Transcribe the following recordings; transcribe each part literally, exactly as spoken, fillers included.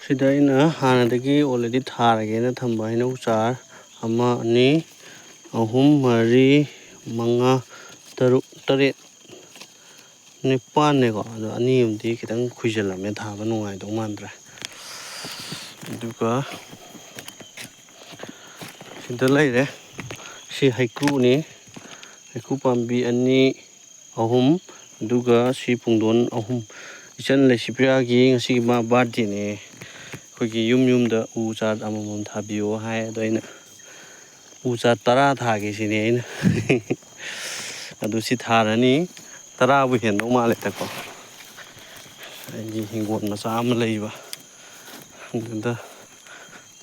ꯁꯤꯗ ꯑꯩꯅ ꯍꯥꯟꯅꯗꯒꯤ already ꯊꯥꯔꯒꯦꯅ ꯊꯝꯕ ꯍꯩꯅꯧ ꯆꯥꯔ ꯑꯃ, ꯑꯅꯤ, ꯑꯍꯨꯝ, ꯃꯔꯤ, ꯃꯉꯥ, ꯇꯔꯨꯛ, ꯇꯔꯦꯠ, ꯅꯤꯄꯥꯟꯅꯦꯀꯣ꯫ ꯑꯗꯣ ꯑꯅꯤ ꯑꯃꯗꯤ ꯈꯤꯇꯪ ꯈꯨꯏꯖꯤꯜꯂꯝꯃꯦ, ꯊꯥꯕ ꯅꯨꯡꯉꯥꯏꯗꯧ ꯃꯥꯟꯗ꯭ꯔꯦ꯫ ꯑꯗꯨꯒ ꯁꯤꯗ ꯂꯩꯔꯦ꯫ ꯁꯤ ꯍꯩꯀ꯭ꯔꯨꯅꯤ꯫ ꯍꯩꯀ꯭ꯔꯨ ꯄꯥꯝꯕꯤ ꯑꯅꯤ, ꯑꯍꯨꯝ, ꯑꯗꯨꯒ ꯁꯤ ꯄꯨꯡꯗꯣꯟ ꯑꯍꯨꯝ꯫ ꯏꯆꯟ ꯂꯩꯁꯤꯄ꯭ꯔꯤꯌꯥꯒꯤ ꯉꯁꯤꯒꯤ ꯃꯥ birthdayꯅꯦ꯫ ꯑꯩꯈꯣꯏꯒꯤ ꯌꯨꯝ ꯌꯨꯝꯗ ꯎ ꯆꯥꯔ ꯑꯃꯃꯝ ꯊꯥꯕꯤꯌꯣ ꯍꯥꯏ꯫ ꯑꯗꯣ ꯑꯩꯅ ꯎ ꯆꯥꯔ ꯇꯔꯥ ꯊꯥꯒꯦ ꯁꯤꯅꯦ ꯑꯩꯅ꯫ ꯑꯗꯨ ꯁꯤ ꯊꯥꯔꯅꯤ꯫ ꯇꯔꯥꯕꯨ ꯍꯦꯟꯗꯧ ꯃꯥꯜꯂꯦꯗꯀꯣ꯫ ꯑꯩꯒꯤ ꯍꯤꯡꯒꯣꯜ ꯃꯆꯥ ꯑꯃ ꯂꯩꯕ, ꯑꯗꯨꯗ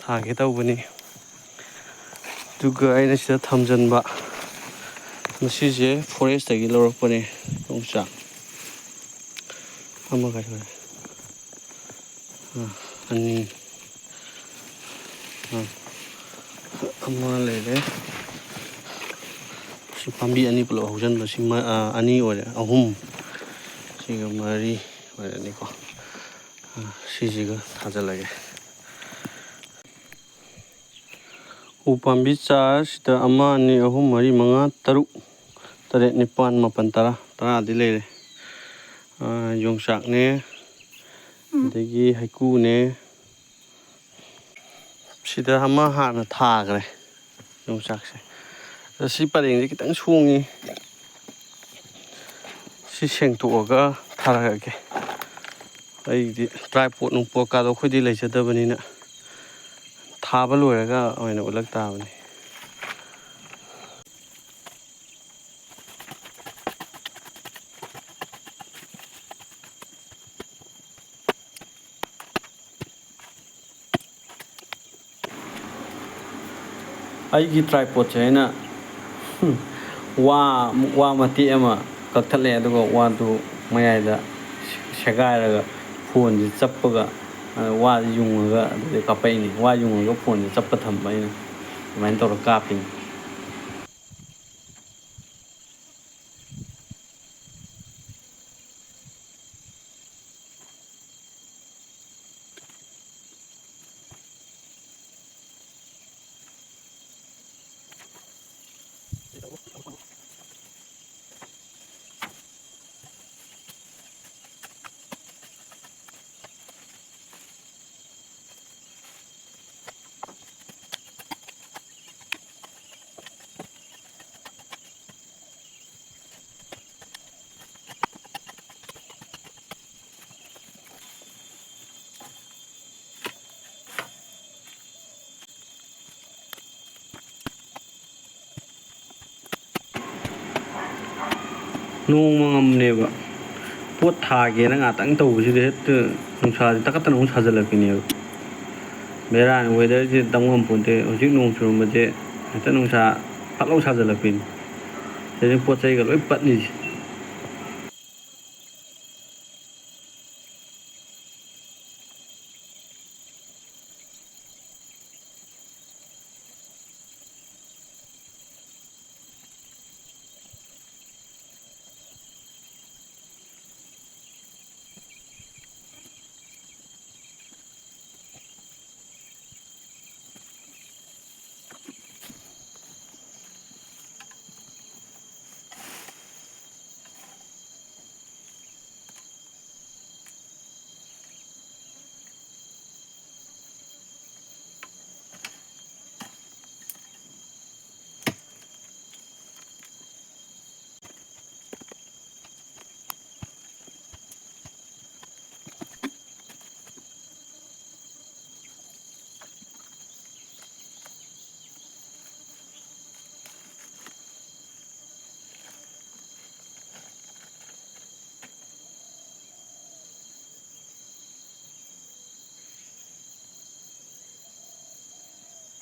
ꯊꯥꯒꯦ ꯇꯧꯕꯅꯤ꯫ ꯑꯗꯨꯒ ꯑꯩꯅ ꯁꯤꯗ ꯊꯝꯖꯤꯟꯕ, ꯃꯁꯤꯁꯦ forestꯇꯒꯤ ꯂꯧꯔꯛꯄꯅꯦ꯫ ꯌꯣꯡꯆꯥꯛ ꯑꯃ ꯀꯥꯏꯊꯣꯛꯑꯦ꯫ ꯑ, ꯑꯅꯤ꯫ ꯑ, ꯑꯃ ꯂꯩꯔꯦ꯫ ꯁꯤ ꯄꯥꯝꯕꯤ ꯑꯅꯤ ꯄꯨꯂꯞ ꯍꯧꯖꯤꯟꯕ, ꯁꯤ ꯃ-, ꯑ, ꯑꯅꯤ ꯑꯣꯏꯔꯦ, ꯑꯍꯨꯝ꯫ ꯁꯤꯒ ꯃꯔꯤ ꯑꯣꯏꯔꯅꯤꯀꯣ꯫ ꯑ, ꯁꯤꯁꯤꯒ ꯊꯥꯖꯤꯜꯂꯒꯦ꯫ ꯎ ꯄꯥꯝꯕꯤ ꯆꯥꯔꯁꯤꯗ ꯑꯃ, ꯑꯅꯤ, ꯑꯍꯨꯝ, ꯃꯔꯤ, ꯃꯉꯥ, ꯇꯔꯨꯛ, ꯇꯔꯦꯠ, ꯅꯤꯄꯥꯜ, ꯃꯥꯄꯜ, ꯇꯔꯥ, ꯇꯔꯥꯗꯤ ꯂꯩꯔꯦ꯫ ꯑ, ꯌꯣꯡꯆꯥꯛꯅꯦ, ꯑꯗꯒꯤ ꯍꯩꯀ꯭ꯔꯨꯅꯦ꯫ ꯁꯤꯗ ꯑꯃ ꯍꯥꯟꯅ ꯊꯥꯈ꯭ꯔꯦ ꯌꯣꯡꯆꯥꯛꯁꯦ꯫ ꯑꯗ ꯁꯤ ꯄꯔꯦꯡꯁꯦ ꯈꯤꯇꯪ ꯁꯣꯡꯉꯤ꯫ ꯁꯤ ꯁꯦꯡꯇꯣꯛꯑꯒ ꯊꯥꯔꯛꯑꯒꯦ꯫ ꯑꯩꯗꯤ tripod ꯅꯨꯡꯄꯣꯠ ꯀꯥꯗꯣ ꯑꯩꯈꯣꯏꯗꯤ ꯂꯩꯖꯗꯕꯅꯤꯅ ꯊꯥꯕ ꯂꯣꯏꯔꯒ ꯑꯣꯏꯅ ꯎꯠꯂꯛ ꯇꯥꯕꯅꯤ꯫ ꯑꯩꯒꯤ tripodꯁꯦ ꯑꯩꯅ ꯋꯥ, ꯋꯥ ꯃꯇꯦꯛ ꯑꯃ ꯀꯛꯊꯠꯂꯦ, ꯑꯗꯨꯒ ꯋꯥꯗꯨ ꯃꯌꯥꯏꯗ ꯁꯦꯒꯥꯏꯔꯒ phoneꯁꯦ ꯆꯞꯄꯒ, ꯋꯥꯁꯦ ꯌꯨꯡꯉꯒ ꯑꯗꯨꯗꯩ ꯀꯥꯞꯄꯛꯏꯅꯤ꯫ ꯋꯥ ꯌꯨꯡꯉꯒ phoneꯁꯦ ꯆꯞꯄ ꯊꯝꯕ ꯑꯩꯅ, ꯑꯗꯨꯃꯥꯏꯅ ꯇꯧꯔꯒ ꯀꯥꯞꯄꯤꯅꯤ꯫ ꯅꯣꯡ ꯃꯪꯉꯝꯅꯦꯕ꯫ ꯄꯣꯠ ꯊꯥꯒꯦꯅ ꯉꯥꯛꯇꯪ ꯇꯧꯕꯁꯤꯗ ꯍꯦꯛꯇ ꯅꯨꯡꯁꯥꯁꯦ ꯇꯛꯈꯠꯇꯅ ꯑꯃꯨꯛ ꯁꯥꯖꯜꯂꯛꯄꯤꯅꯦꯕ꯫ ꯕꯦꯔꯥꯅꯤ, weatherꯁꯦ ꯇꯝ ꯉꯝꯄꯣꯟꯇꯦ꯫ ꯍꯧꯖꯤꯛ ꯅꯣꯡ ꯆꯨꯔꯝꯕꯁꯦ ꯍꯦꯛꯇ ꯅꯨꯡꯁꯥ ꯐꯠ ꯂꯥꯎ ꯁꯥꯖꯜꯂꯛꯄꯤꯅꯤ꯫ ꯁꯤꯗꯅꯤ ꯄꯣꯠ ꯆꯩꯒ ꯂꯣꯏ ꯄꯠꯂꯤꯁꯦ꯫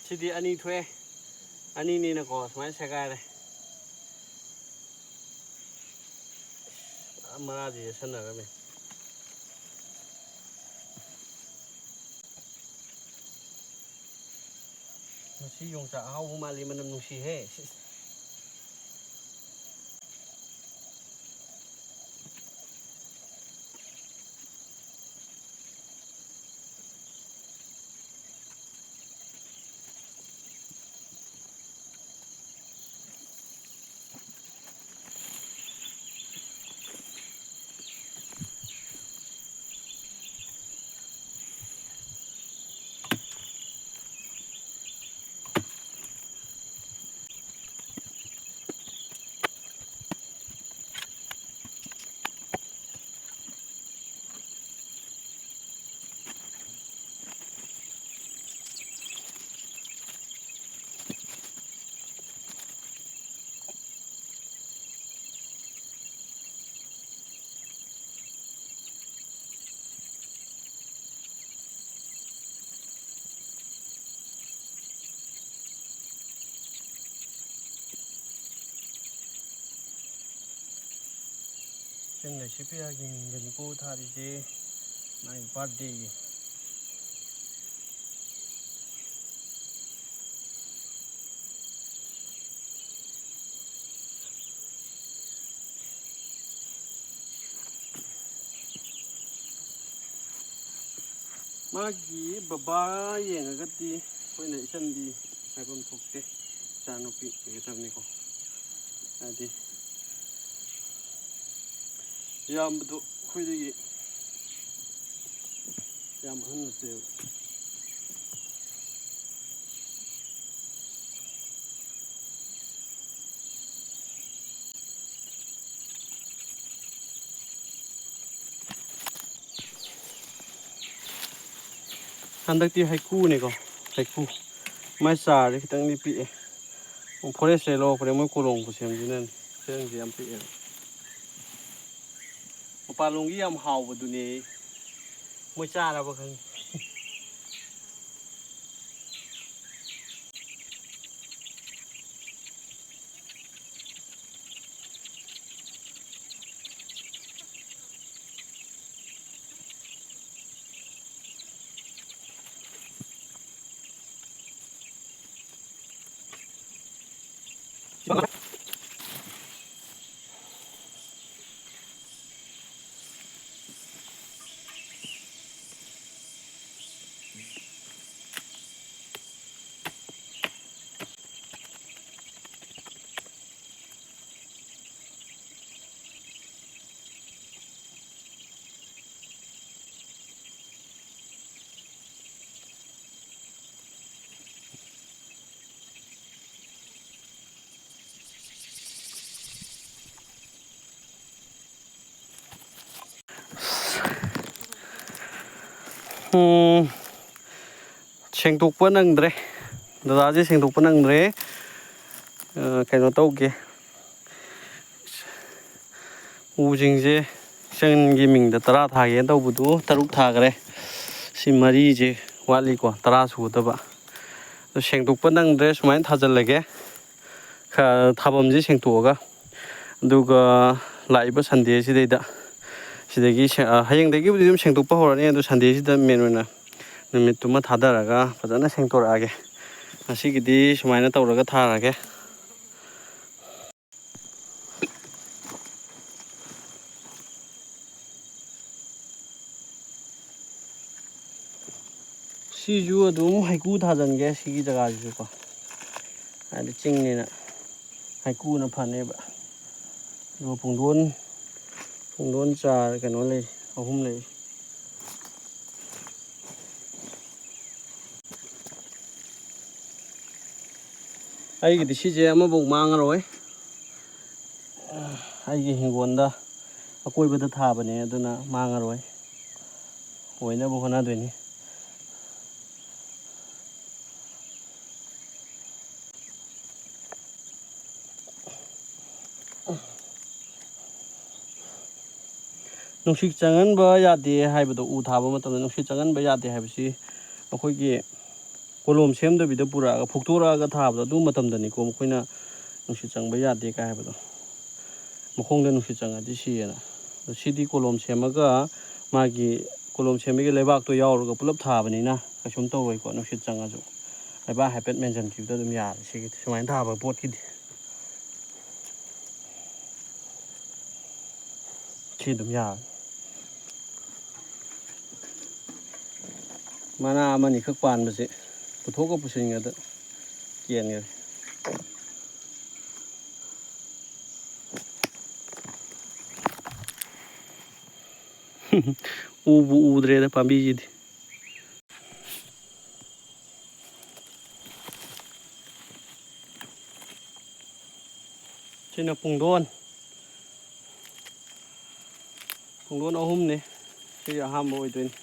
ꯁꯤꯗꯤ ꯑꯅꯤ ꯊꯣꯛꯑꯦ꯫ ꯑꯅꯤꯅꯤꯅꯀꯣ ꯁꯨꯃꯥꯏꯅ ꯁꯦꯒꯥꯏꯔꯦ꯫ ꯑꯁ, ꯃꯔꯥꯁꯦ ꯌꯦꯠꯁꯟꯅꯔꯝꯃꯦ꯫ ꯃꯁꯤ ꯌꯣꯡꯆꯥꯛ ꯑꯍꯥꯎꯕ ꯃꯥꯜꯂꯤ, ꯃꯅꯝ ꯅꯨꯡꯁꯤꯍꯦ꯫ ꯁꯤꯁ꯫ ꯏꯆꯟ ꯂꯩꯁꯤꯄꯤꯌꯥꯒꯤ ꯃꯤꯡꯗꯅꯤꯀꯣ ꯊꯥꯔꯤꯁꯦ, ꯃꯥꯒꯤ ꯕꯥꯔꯗꯦꯒꯤ꯫ ꯃꯥꯒꯤ ꯕꯕꯥ ꯌꯦꯡꯉꯒꯗꯤ ꯑꯩꯈꯣꯏꯅ ꯏꯆꯟꯗꯤ ꯍꯥꯏꯐꯝ ꯊꯣꯛꯇꯦ, ꯏꯆꯥꯅꯨꯄꯤ ꯑꯣꯏꯒꯗꯕꯅꯤꯀꯣ꯫ ꯍꯥꯏꯗꯤ ꯏꯌꯥꯝꯕꯗꯣ ꯑꯩꯈꯣꯏꯗꯒꯤ ꯌꯥꯝ ꯑꯍꯟ ꯅꯠꯇꯦꯕ꯫ ꯍꯟꯗꯛꯇꯤ ꯍꯩꯀꯨꯅꯤꯀꯣ, ꯍꯩꯀꯨ꯫ ꯃꯥꯏ ꯆꯥꯔꯗꯤ ꯈꯤꯇꯪꯗꯤ ꯄꯤꯛꯑꯦ꯫ ꯐꯣꯔꯦꯁꯇꯩ ꯂꯧꯔꯛꯄꯅꯦ, ꯃꯣꯏ ꯀꯣꯂꯣꯝ ꯈꯨꯁꯦꯝꯁꯤꯅꯅꯦ꯫ ꯈꯨꯁꯦꯝꯁꯤ ꯌꯥꯝ ꯄꯤꯛꯑꯦꯕ꯫ ꯃꯄꯥꯟꯂꯣꯝꯒꯤ ꯌꯥꯝ ꯍꯥꯎꯕꯗꯨꯅꯦ꯫ ꯃꯣꯏ ꯆꯥꯔꯕ ꯈꯪꯗꯦ꯫ ꯎꯝ, ꯁꯦꯡꯗꯣꯛꯄ ꯅꯪꯗ꯭ꯔꯦ꯫ ꯗꯗꯥꯁꯦ ꯁꯦꯡꯗꯣꯛꯄ ꯅꯪꯗ꯭ꯔꯦ꯫ ꯑ, ꯀꯩꯅꯣ ꯇꯧꯒꯦ꯫ ꯎꯁꯤꯡꯁꯦ ꯏꯆꯟꯒꯤ ꯃꯤꯡꯗ ꯇꯔꯥ ꯊꯥꯒꯦꯅ ꯇꯧꯕꯗꯨ ꯇꯔꯨꯛ ꯊꯥꯈ꯭ꯔꯦ꯫ ꯁꯤ ꯃꯔꯤꯁꯦ ꯋꯥꯠꯂꯤꯀꯣ, ꯇꯔꯥ ꯁꯨꯒꯗꯕ꯫ ꯑꯗꯨ ꯁꯦꯡꯗꯣꯛꯄ ꯅꯪꯗ꯭ꯔꯦ, ꯁꯨꯃꯥꯏꯅ ꯊꯥꯖꯤꯜꯂꯒꯦ꯫ ꯈ-, ꯊꯥꯐꯝꯁꯦ ꯁꯦꯡꯇꯣꯛꯑꯒ꯫ ꯑꯗꯨꯒ ꯂꯥꯛꯏꯕ ꯁꯟꯗꯦꯁꯤꯗꯩꯗ ꯁꯤꯗꯒꯤ ꯁꯦ-, ꯑ, ꯍꯌꯦꯡꯗꯒꯤꯕꯨꯗꯤ ꯑꯗꯨꯝ ꯁꯦꯡꯗꯣꯛꯄ ꯍꯧꯔꯅꯤ, ꯑꯗꯨ ꯁꯟꯗꯦꯁꯤꯗ ꯃꯦꯟ ꯑꯣꯏꯅ ꯅꯨꯃꯤꯠꯇꯨꯃ ꯊꯥꯗꯔꯒ ꯐꯖꯅ ꯁꯦꯡꯇꯣꯔꯛꯑꯒꯦ꯫ ꯉꯁꯤꯒꯤꯗꯤ ꯁꯨꯃꯥꯏꯅ ꯇꯧꯔꯒ ꯊꯥꯔꯒꯦ꯫ ꯁꯤꯁꯨ ꯑꯗꯨꯝ ꯍꯩꯀꯨ ꯊꯥꯖꯤꯟꯒꯦ, ꯁꯤꯒꯤ ꯖꯒꯥꯁꯤꯁꯨꯀꯣ, ꯍꯥꯏꯗꯤ ꯆꯤꯡꯅꯤꯅ ꯍꯩꯀꯨꯅ ꯐꯅꯦꯕ꯫ ꯑꯗꯨꯒ ꯄꯨꯡꯗꯣꯟ, ꯄꯨꯡꯗꯣꯟ ꯆꯥꯔ ꯀꯩꯅꯣ ꯂꯩ, ꯑꯍꯨꯝ ꯂꯩ꯫ ꯑꯩꯒꯤꯗꯤ ꯁꯤꯁꯦ ꯑꯃꯐꯥꯎ ꯃꯥꯡꯉꯔꯣꯏ꯫ ꯑꯩꯒꯤ ꯍꯤꯡꯒꯣꯜꯗ ꯑꯀꯣꯏꯕꯗ ꯊꯥꯕꯅꯦ, ꯑꯗꯨꯅ ꯃꯥꯡꯉꯔꯣꯏ꯫ ꯑꯣꯏꯅꯕ ꯍꯣꯠꯅꯗꯣꯏꯅꯤ꯫ ꯅꯨꯡꯁꯤꯠ ꯆꯪꯍꯟꯕ ꯌꯥꯗꯦ ꯍꯥꯏꯕꯗꯣ, ꯎ ꯊꯥꯕ ꯃꯇꯝꯗ ꯅꯨꯡꯁꯤꯠ ꯆꯪꯍꯟꯕ ꯌꯥꯗꯦ ꯍꯥꯏꯕꯁꯤ ꯑꯩꯈꯣꯏꯒꯤ ꯀꯣꯂꯣꯝ ꯁꯦꯝꯗꯕꯤꯗ ꯄꯨꯔꯛꯑꯒ, ꯐꯨꯛꯇꯣꯔꯛꯑꯒ ꯊꯥꯕꯗꯣ, ꯑꯗꯨ ꯃꯇꯝꯗꯅꯤꯀꯣ ꯃꯈꯣꯏꯅ ꯅꯨꯡꯁꯤꯠ ꯆꯪꯕ ꯌꯥꯗꯦ ꯀꯥꯏ ꯍꯥꯏꯕꯗꯣ, ꯃꯈꯣꯡꯗ ꯅꯨꯡꯁꯤꯠ ꯆꯪꯉꯗꯤ ꯁꯤꯌꯦꯅ꯫ ꯑꯗꯣ ꯁꯤꯗꯤ ꯀꯣꯂꯣꯝ ꯁꯦꯝꯃꯒ, ꯃꯥꯒꯤ ꯀꯣꯂꯣꯝ ꯁꯦꯝꯕꯒꯤ ꯂꯩꯕꯥꯛꯇꯣ ꯌꯥꯎꯔꯒ ꯄꯨꯂꯞ ꯊꯥꯕꯅꯤꯅ ꯀꯩꯁꯨꯝ ꯇꯧꯔꯣꯏꯀꯣ, ꯅꯨꯡꯁꯤꯠ ꯆꯪꯉꯁꯨ꯫ ꯂꯩꯕꯥꯛ ꯍꯥꯏꯐꯦꯠ ꯃꯦꯟꯁꯤꯟꯈꯤꯕꯗ ꯑꯗꯨꯝ ꯌꯥꯔꯦ ꯁꯤꯒꯤꯗꯤ, ꯁꯨꯃꯥꯏꯅ ꯊꯥꯕ ꯄꯣꯠꯀꯤꯗꯤ꯫ ꯁꯤ ꯑꯗꯨꯝ ꯌꯥꯔꯦ꯫ ꯃꯅꯥ ꯑꯃꯅꯤꯈꯛ ꯄꯥꯟꯕꯁꯦ ꯄꯨꯊꯣꯛꯀ ꯄꯨꯁꯤꯟꯒꯗ ꯀꯦꯟꯈꯔꯦ꯫ ꯎꯕꯨ ꯎꯗ꯭ꯔꯦꯗ ꯄꯥꯝꯕꯤꯁꯤꯗꯤ꯫ ꯁꯤꯅ ꯄꯨꯡꯗꯣꯟ꯫ ꯄꯨꯡꯗꯣꯟ ꯑꯍꯨꯝꯅꯤ꯫ ꯁꯤꯁꯦ ꯑꯍꯥꯟꯕ ꯑꯣꯏꯗꯣꯏꯅꯤ꯫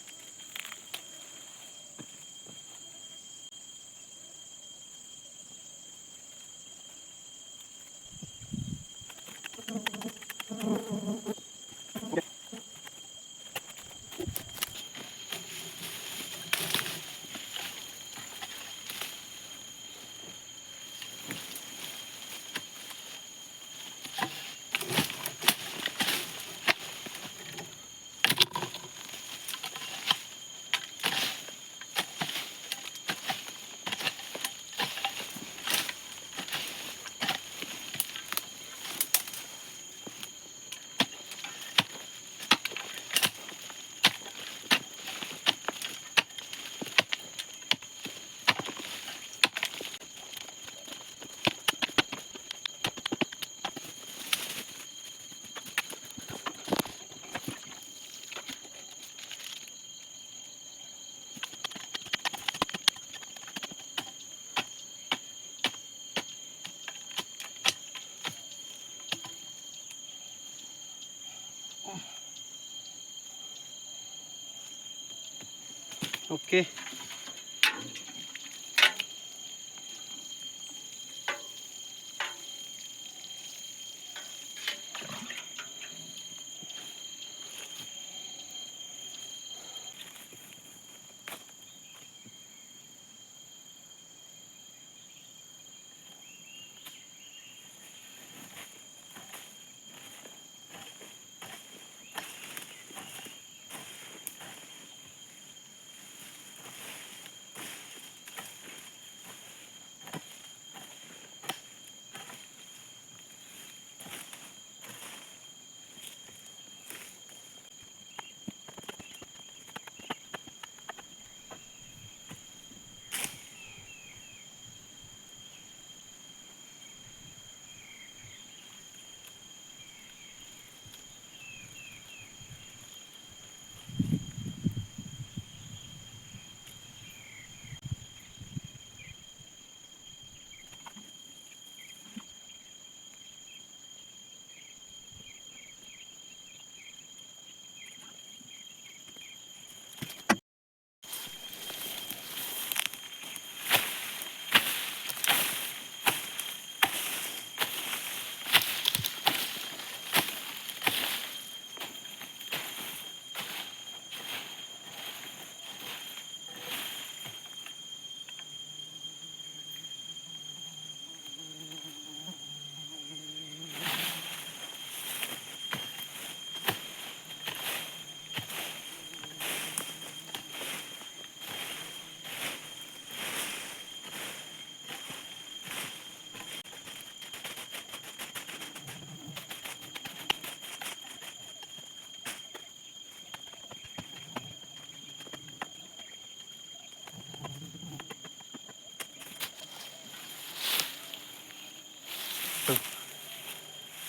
OK꯫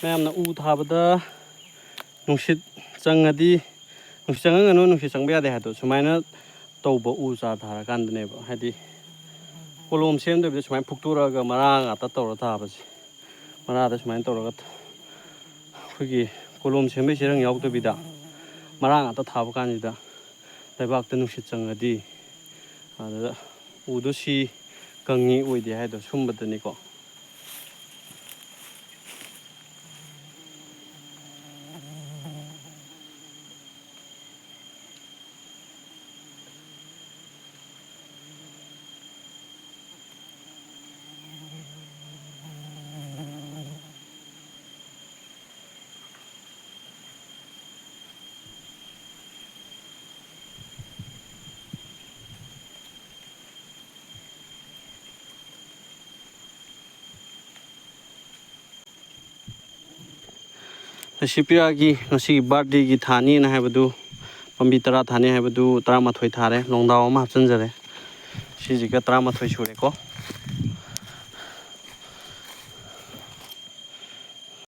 ꯃꯌꯥꯝꯅ ꯎ ꯊꯥꯕꯗ ꯅꯨꯡꯁꯤꯠ ꯆꯪꯉꯗꯤ, ꯅꯨꯡꯁꯤꯠ ꯆꯪꯍꯟꯒꯅꯨ, ꯅꯨꯡꯁꯤꯠ ꯆꯪꯕ ꯌꯥꯗꯦ ꯍꯥꯏꯗꯣ ꯁꯨꯃꯥꯏꯅ ꯇꯧꯕ ꯎ ꯆꯥꯔ ꯊꯥꯔꯀꯥꯟꯗꯅꯦꯕ꯫ ꯍꯥꯏꯗꯤ ꯀꯣꯂꯣꯝ ꯁꯦꯝꯗꯕꯤꯗ ꯁꯨꯃꯥꯏꯅ ꯐꯨꯛꯇꯣꯔꯛꯑꯒ ꯃꯔꯥ ꯉꯥꯛꯇ ꯇꯧꯔ ꯊꯥꯕꯁꯦ, ꯃꯔꯥꯗ ꯁꯨꯃꯥꯏꯅ ꯇꯧꯔꯒ ꯑꯩꯈꯣꯏꯒꯤ ꯀꯣꯂꯣꯝ ꯁꯦꯝꯕꯒꯤ ꯆꯦꯔꯪ ꯌꯥꯎꯗꯕꯤꯗ ꯃꯔꯥ ꯉꯥꯛꯇ ꯊꯥꯕ ꯀꯥꯟꯁꯤꯗ ꯂꯩꯕꯥꯛꯇ ꯅꯨꯡꯁꯤꯠ ꯆꯪꯉꯗꯤ ꯑꯗꯨꯗ ꯎꯗꯣ ꯁꯤ ꯀꯪꯉꯤ ꯑꯣꯏꯗꯦ ꯍꯥꯏꯗꯣ ꯁꯨꯝꯕꯗꯅꯤꯀꯣ꯫ ꯂꯩꯁꯤꯄ꯭ꯔꯤꯌꯥꯒꯤ ꯉꯁꯤꯒꯤ ꯕꯥꯔꯗꯦꯒꯤ ꯊꯥꯅꯤꯅ ꯍꯥꯏꯕꯗꯨ, ꯄꯥꯝꯕꯤ ꯇꯔꯥ ꯊꯥꯅꯤ ꯍꯥꯏꯕꯗꯨ ꯇꯔꯥꯃꯥꯊꯣꯏ ꯊꯥꯔꯦ, ꯂꯣꯡꯗꯥꯎ ꯑꯃ ꯍꯥꯞꯆꯤꯟꯖꯔꯦ꯫ ꯁꯤꯁꯤꯒ ꯇꯔꯥꯃꯥꯊꯣꯏ ꯁꯨꯔꯦꯀꯣ꯫